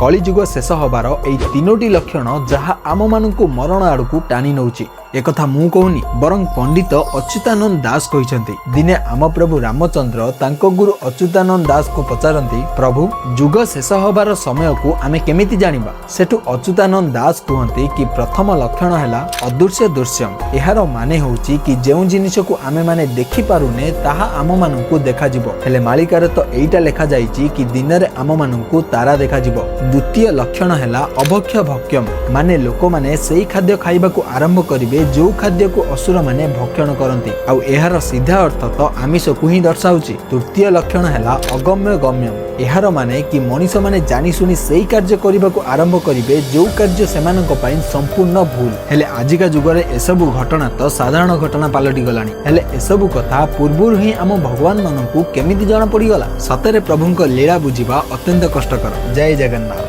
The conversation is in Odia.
କଳିଯୁଗ ଶେଷ ହବାର ଏଇ ତିନୋଟି ଲକ୍ଷଣ ଯାହା ଆମମାନଙ୍କୁ ମରଣ ଆଡ଼କୁ ଟାଣି ନେଉଛି। ଏକଥା ମୁଁ କହୁନି, ବରଂ ପଣ୍ଡିତ ଅଚ୍ୟୁତାନନ୍ଦ ଦାସ କହିଛନ୍ତି। ଦିନେ ଆମ ପ୍ରଭୁ ରାମଚନ୍ଦ୍ର ତାଙ୍କ ଗୁରୁ ଅଚ୍ୟୁତାନନ୍ଦ ଦାସଙ୍କୁ ପଚାରନ୍ତି, ପ୍ରଭୁ, ଯୁଗ ଶେଷ ହବାର ସମୟକୁ ଆମେ କେମିତି ଜାଣିବା? ସେଠୁ ଅଚ୍ୟୁତାନନ୍ଦ ଦାସ କୁହନ୍ତି କି ପ୍ରଥମ ଲକ୍ଷଣ ହେଲା ଅଦୃଶ୍ୟ ଦୃଶ୍ୟମ। ଏହାର ମାନେ ହେଉଛି କି ଯେଉଁ ଜିନିଷକୁ ଆମେମାନେ ଦେଖିପାରୁନେ, ତାହା ଆମମାନଙ୍କୁ ଦେଖାଯିବ। ହେଲେ ମାଳିକାରେ ତ ଏଇଟା ଲେଖାଯାଇଛି କି ଦିନରେ ଆମମାନଙ୍କୁ ତାରା ଦେଖାଯିବ। ଦ୍ୱିତୀୟ ଲକ୍ଷଣ ହେଲା ଅଭକ୍ଷ୍ୟ ଭକ୍ଷ୍ୟମ, ମାନେ ଲୋକମାନେ ସେଇ ଖାଦ୍ୟ ଖାଇବାକୁ ଆରମ୍ଭ କରିବେ ଯୋଉ ଖାଦ୍ୟକୁ ଅସୁରମାନେ ଭକ୍ଷଣ କରନ୍ତି। ଆଉ ଏହାର ସିଧା ଅର୍ଥ ତ ଆମିଷକୁ ହିଁ ଦର୍ଶାଉଛି। ତୃତୀୟ ଲକ୍ଷଣ ହେଲା ଅଗମ୍ୟ ଗମ୍ୟମ। ଏହାର ମାନେ କି ମଣିଷମାନେ ଜାଣିଶୁଣି ସେଇ କାର୍ଯ୍ୟ କରିବାକୁ ଆରମ୍ଭ କରିବେ ଯୋଉ କାର୍ଯ୍ୟ ସେମାନଙ୍କ ପାଇଁ ସମ୍ପୂର୍ଣ୍ଣ ଭୁଲ। ହେଲେ ଆଜିକା ଯୁଗରେ ଏସବୁ ଘଟଣା ତ ସାଧାରଣ ଘଟଣା ପାଲଟି ଗଲାଣି। ହେଲେ ଏସବୁ କଥା ପୂର୍ବରୁ ହିଁ ଆମ ଭଗବାନ ମାନଙ୍କୁ କେମିତି ଜଣା ପଡ଼ିଗଲା? ସତରେ ପ୍ରଭୁଙ୍କ ଲୀଳା ବୁଝିବା ଅତ୍ୟନ୍ତ କଷ୍ଟକର। ଜୟ ଜଗନ୍ନାଥ।